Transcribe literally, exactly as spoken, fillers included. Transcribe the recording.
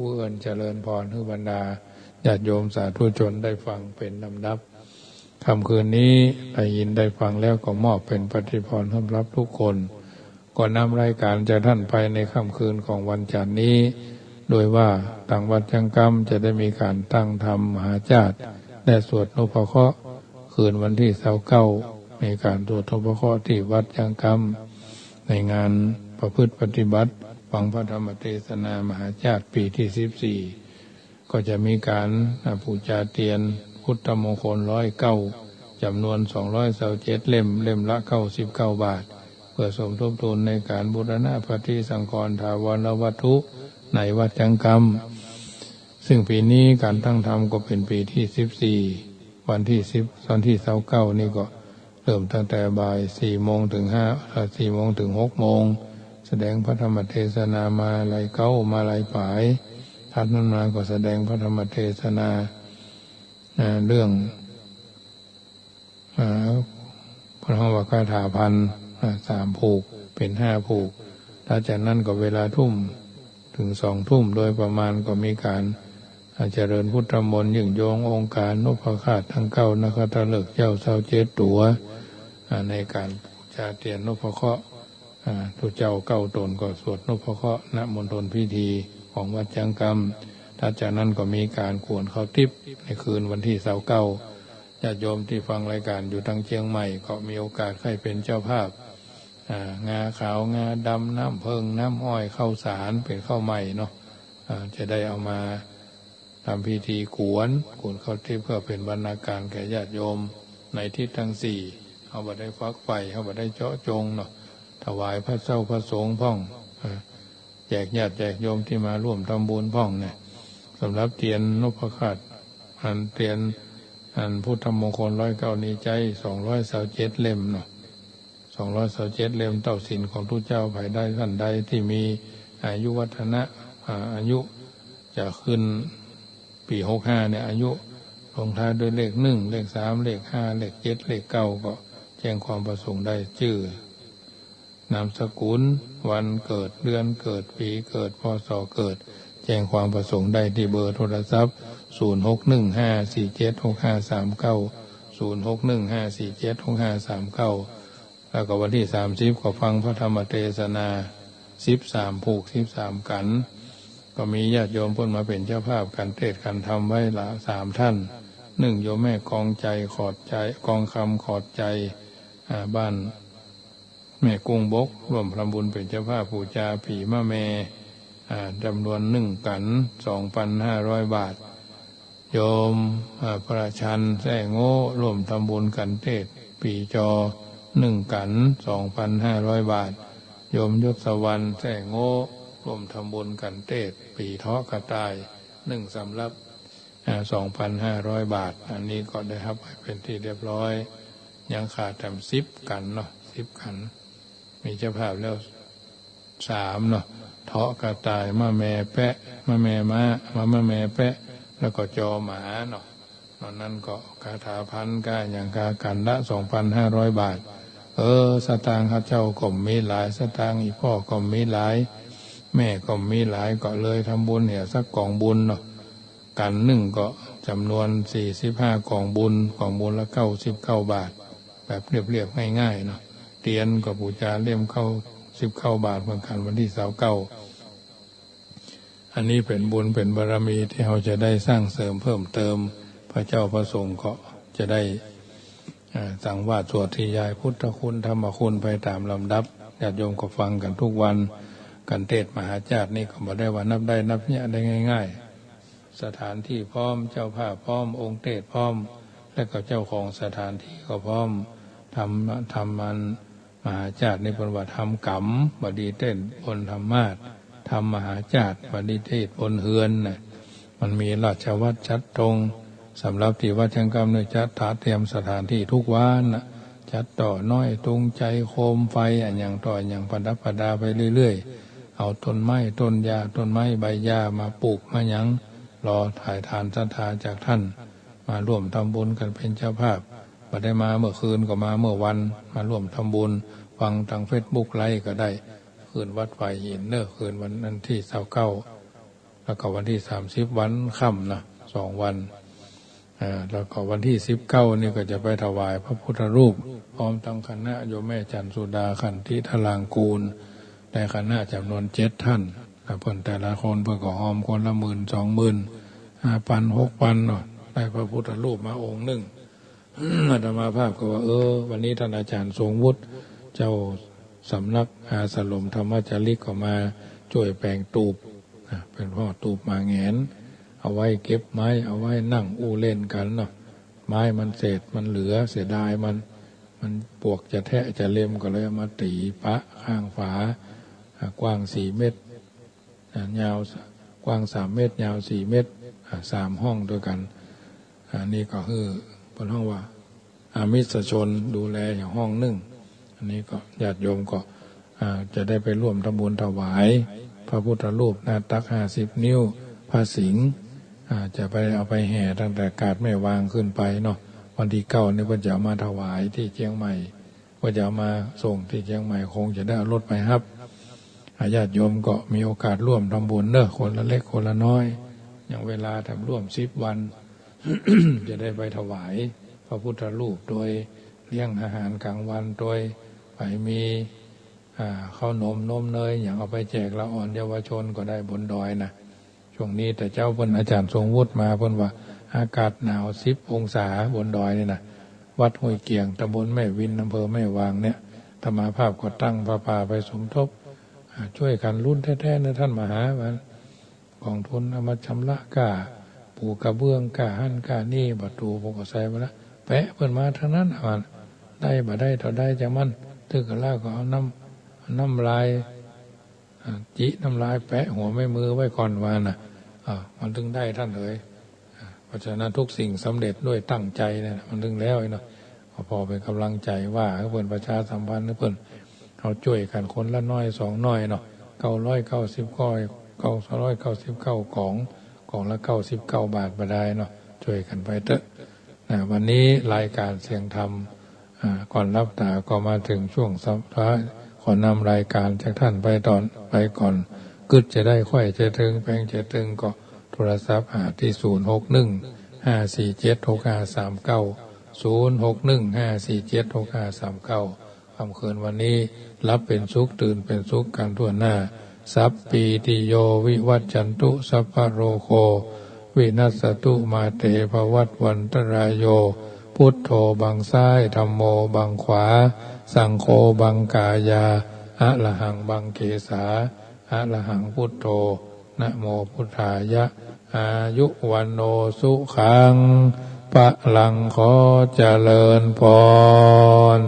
เอื้อนเจริญพรหื้อบรรดาญาติโยมสาธุชนได้ฟังเป๋นลำดับ ค่ำคืนนี้ได้ยินได้ฟังแล้วก็มอบเป๋นปฏิภาณสำหรับทุกคน ก็นำรายก๋านจากต้านไปในค่ำคืนของวันจันทร์นี้ โดยว่าตางวัดจ๊างกำจะได้มีก๋านตั้งธรรมมหาฌาติ และสวดนพเคราะห์ คืนวันตี้ซาวเก้า มีก๋านสวดนพเคราะห์ตี้วัดจ๊างกำ ในงานประพฤติปฏิบัติฟังพระธรรมเทศนามหาฌาติปี๋ตี้สิบสี่ ก็จะมีก๋าน อ่า ปู๋จาเตียนพุทธมงคลร้อยเก้า จ๋ำนวนสองร้อยซาวเจ็ดเล่ม เล่มละเก้าสิบเก้าบาท เปื้อสมทบทุนในก๋านบูรณะปฏิสังขรณ์ถาวรวัตถุในวัดจ๊างกำ ซึ่งปี๋นี้ก๋านตั้งธรรมก็เป๋นปี๋ตี้สิบสี่ วันตี้สิบ วันตี้ซาวเก้านี่ก็ เริ่มตั้งแต่บ่ายสี่โมงเถิงห้า เอ่อ สี่โมงเถิงหกโมง แสดงพระธรรมเทศนามาหลายเก๊ามาหลายป๋าย ถัดนั้นมาก็แสดงพระธรรมเทศนา อ่า เรื่อง อ่า เปิ้นฮ้องว่าคาถาพัน อ่า สามผูก เป๋นห้าผูก ถัดจากนั้นก็เวลาทุ่มเถิงสองทุ่มโดยประมาณก็มีก๋าน อ่า เจริญพุทธมนต์ ยึ่งโยงองค์การนพเคราะห์ตังเก้า นักขัตฤกษ์เจ้าซาวเจ็ดตั๋ว อ่า ในก๋านปู๋จาเตียนนพเคราะห์ อ่า ตุ๊เจ้าเก้าต๋นก็สวดนพเคราะห์ ณ มณฑลพิธีของวัดจ๊างกำ ถัดจากนั้นก็มีก๋านขวนข้าวติ๊บในคืนวันตี้ซาวเก้า ญาติโยมตี้ฟังรายก๋านอยู่ตางเจียงใหม่ก็มีโอกาสใค่เป๋นเจ้าภาพ อ่า งาขาว งาดำ น้ำเผิ้ง น้ำอ้อย ข้าวสาร เป๋นข้าวใหม่เนาะ อ่า จะได้เอามา ทำพิธีขวน ขวนข้าวติ๊บเปื้อเป๋นบรรณาการแก่ญาติโยมในทิศตังสี่ เฮาบ่ได้ฝักใฝ่ เฮาบ่ได้เจาะจงเนาะ ถวายพระเจ้าพระสงฆ์พ่อง อ่า แจกญาติแจกโยมตี้มาร่วมทำบุญพ่องเนี่ย สำหรับเตียนนพเคราะห์ อันเตียน อันพุทธมงคลร้อยเก้านี้ใจ๊สองร้อยซาวเจ็ดเล่มเนาะ สองร้อยซาวเจ็ดเล่ม เต้าศีลของตุ๊เจ้า ใผได้ต้านใดตี้มีอายุวัฒนะ อ่า อายุจะขึ้นปี๋หกห้าเนี่ย อายุลงท้ายด้วยเลขหนึ่ง เลขสาม เลขห้า เลขเจ็ด เลขเก้า ก็แจ้งความประสงค์ได้ จื้อ นามสกุล วันเกิด เดือนเกิด ปี๋เกิด พ.ศ. เกิด แจ้งความประสงค์ได้ตี้เบอร์โทรศัพท์ ศูนย์หกหนึ่งห้าสี่เจ็ดหกห้าสามเก้า ศูนย์หกหนึ่งห้าสี่เจ็ดหกห้าสามเก้า แล้วก็วันตี้สามสิบก็ฟังพระธรรมเทศนา สิบสามผูก สิบสามกั๋น ก็มีญาติโยมเปิ้นมาเป๋นเจ้าภาพกั๋นเตสน์กั๋นธรรมไว้ละสามต้าน นึ่งโยมแม่กองใจ๋ขอดใจ๋ กองคำขอดใจ๋ อ่า บ้านแม่กุ้งบก ร่วมทำบุญเป๋นเจ้าภาพปู๋จาปี๋มะแม่ อ่า จ๋ำนวนนึ่งกั๋น สองปันห้าร้อยบาท โยม อ่า ประชันแซ่โง่ ร่วมทำบุญกั๋นเตสน์ปี๋จอ นึ่งกั๋น สองปันห้าร้อยบาท โยมยศวรรณแซ่โง่ ร่วมทำบุญกั๋นเตสน์ปี๋เทาะกระต่าย นึ่งสำรับ อ่า สองปันห้าร้อยบาท อันนี้ก็ได้ฮับไปเป๋นตี้เรียบร้อย ยังขาดแหมสิบกั๋นเนาะ สิบกั๋น มีเจ้าภาพแล้วสามเนาะ เทาะกระต่าย มะแม่แป๊ะ มะแม่ม้า มะ มะแม่แป๊ะ แล้วก็จอหมาเนาะ นอกนั้นก็คาถาพันก้าหยังก้ากั๋นละสองปันห้าร้อยบาท เออ สตางค์ข้าเจ้าก็บ่มีหลาย สตางค์อี่ป้อก็บ่มีหลาย แม่ก็บ่มีหลาย ก็เลยทำบุญเหียสักก๋องบุญเนาะ กั๋นนึ่งก็จ๋ำนวนสี่สิบห้ากองบุญ กองบุญละเก้าสิบเก้าบาท แบบเรียบๆ ง่ายๆ เนาะ เตียนก็ปู๋จาเล่มเก้าสิบเก้าบาทเหมือนกั๋น วันตี้ซาวเก้า อันนี้เป๋นบุญเป๋นบารมีตี้เฮาจะได้สร้างเสริมเพิ่มเติม พระเจ้าพระสงฆ์ก็จะได้ อ่า สังวาสสวดธยายพุทธคุณธรรมคุณไปต๋ามลำดับ ญาติโยมก็ฟังกั๋นกู้วัน กั๋นเตสน์มหาฌาตินี่ก็บ่ได้ว่านับได้นับเยียะได้ง่ายๆ สถานตี้พร้อม เจ้าภาพพร้อม องค์เตสน์พร้อม และก็เจ้าของสถานตี้ก็พร้อม ธรรม ธรรมอัน มหาฌาตินี่เปิ้นว่าธรรมก๋ำ บ่ดีเตสน์บนธรรมาสน์ ธรรมมหาฌาติ บ่ดีเตสน์บนเฮือนน่ะ มันมีราชวัตรจัดตรง สำหรับตี้วัดจ๊างกำนี่จะตระเตรียมสถานตี้กู้วันน่ะ จัดต้อน้อย ตุงไจ โคมไฟ อะหยังต่ออะหยังประดับประดาไปเรื่อยๆ เอาต้นไม้ ต้นหญ้า ต้นไม้ใบหญ้ามาปูกมาหยัง รอถ่ายทานศรัทธาจากต้าน มาร่วมทำบุญกั๋นเป๋นเจ้าภาพ บ่ได้มาเมื่อคืนก็มาเมื่อวัน มาร่วมทำบุญ ฟังตางเฟซบุ๊กไลฟ์ก็ได้ คืนวัดฝายหินเน้อ คืนวันตี้ซาวเก้า แล้วก็วันตี้สามสิบวันค่ำนะ สองวัน เอ่อ แล้วก็วันตี้สิบเก้านี่ก็จะไปถวายพระพุทธรูป พร้อมตังคณะโยมแม่จันทร์สุดา ขันติธารางกูล ได้คณะจ๋ำนวนเจ็ดท่าน แล้วเปิ้นแต่ละคนเปิ้นก็ฮอมคนละหมื่น สองหมื่น ห้าปัน หกปันเนาะ ได้พระพุทธรูปมาองค์นึ่ง อาตมาภาพก็ว่า เออ วันนี้ท่านอาจ๋ารย์ทรงวุฒิ เจ้าสำนักอาสรมธรรมจาริก ก็มาจ้วยแป๋งตูบ นะ เป๋นพ่อตูบหมากแหงน เอาไว้เก็บไม้ เอาไว้นั่งอู้เล่นกั๋นเนาะ ไม้มันเศษมันเหลือ เสียดายมัน มันปวกจะแทะจะเล็ม ก็เลยเอามาตี๋ปะข้างฝา อ่า กว้างสี่เมตร อ่า ยาว กว้างสามเมตร ยาวสี่เมตร อ่า สามห้องตวยกั๋น อันนี้ก็หื้อ เปิ้นฮ้องว่า อามิสชนดูแลอย่างห้องนึ่ง อันนี้ก็ญาติโยมก็ อ่า จะได้ไปร่วมทำบุญถวายพระพุทธรูปหน้าตักห้าสิบนิ้ว พระสิงห์ อ่า จะไปเอาไปแห่ตั้งแต่กาดแม่วางขึ้นไปเนาะ วันตี้เก้านี่เปิ้นจะเอามาถวายตี้เจียงใหม่ เปิ้นจะเอามาส่งตี้เจียงใหม่ คงจะได้เอารถไปฮับ อ่า ญาติโยมก็มีโอกาสร่วมทำบุญเนาะ คนละเล็กคนละน้อย อย่างเวลาทำร่วมสิบวัน จะได้ไปถวายพระพุทธรูป โตยเลี้ยงอาหารกลางวัน โตยใผมี อ่า ข้าวนมนมเนย อย่างเอาไปแจกละอ่อนเยาวชนก็ได้บนดอยนะ ช่วงนี้แต่เจ๊าเปิ้นอาจ๋ารย์ทรงวุฒิมา เปิ้นว่าอากาศหนาวสิบองศาบนดอยนี่นะ วัดห้วยเกี่ยง ตำบลแม่วิน อำเภอแม่วางเนี่ย อาตมาภาพก็ตั้งผ้าป่าไปสมทบ อ่า จ้วยกั๋นลุ้นแต๊ๆ นะ ท่านมหา ว่ากองทุนเอามาชำระก้าปูกระเบื้อง ก้าหั้นก้านี่ ประตู๋ผมก็ใส่ไว้ละ แปะเปิ้นมาตังนั้น ว่าได้บ่ได้เต้าใดจามัน ตึกกะลาก็เอาน้ำ น้ำลาย อ่า จิน้ำลายแปะหัวแม่มือไว้ก่อนว่านะ อ่า มันตึงได้ต้านเอ๋ย อ่า เพราะฉะนั้นทุกสิ่งสำเร็จด้วยตั้งใจเนี่ยนะ มันตึงแล้วเนาะ ก็พอเป๋นก๋ำลังใจ๋ว่าหื้อเปิ้นประชาสัมพันธ์หื้อเปิ้น เอาจ้วยกั๋นคนละน้อยสองน้อยเนาะ เก้าร้อยเก้าสิบก้อย เก้าร้อยเก้าสิบเก้ากล่อง กล่องละเก้าสิบเก้าบาทบ่ดายเนาะ จ้วยกั๋นไปเต๊อะ นะ วันนี้รายก๋านเสียงธรรม อ่า ก่อนลับต๋าก็มาเถิงช่วงสุดท้าย ขอนำรายก๋านจากต้านไปตอน ไปก่อน กึ๊ดจะได้ ใค่จะตึง แปงจะตึง ก็โทรศัพท์หาตี้ ศูนย์หกหนึ่ง ห้าสี่เจ็ด หกห้าสามเก้า ศูนย์หกหนึ่ง ห้าสี่เจ็ด หกห้าสามเก้า ค่ำคืนวันนี้ หลับเป๋นสุข ตื่นเป๋นสุขกั๋นทั่วหน้า สัพพีติโย วิวัชชันตุ สัพพะโรโค วินัสสตุ มาเต ภวัตวันตรายโย พุทโธบังซ้าย ธัมโมบังขวา สังโฆบังกายา อะระหังบังเกสา อะระหังพุทโธ นะโมพุทธายะ อายุวัณโณ สุขัง พลัง ขอเจริญพร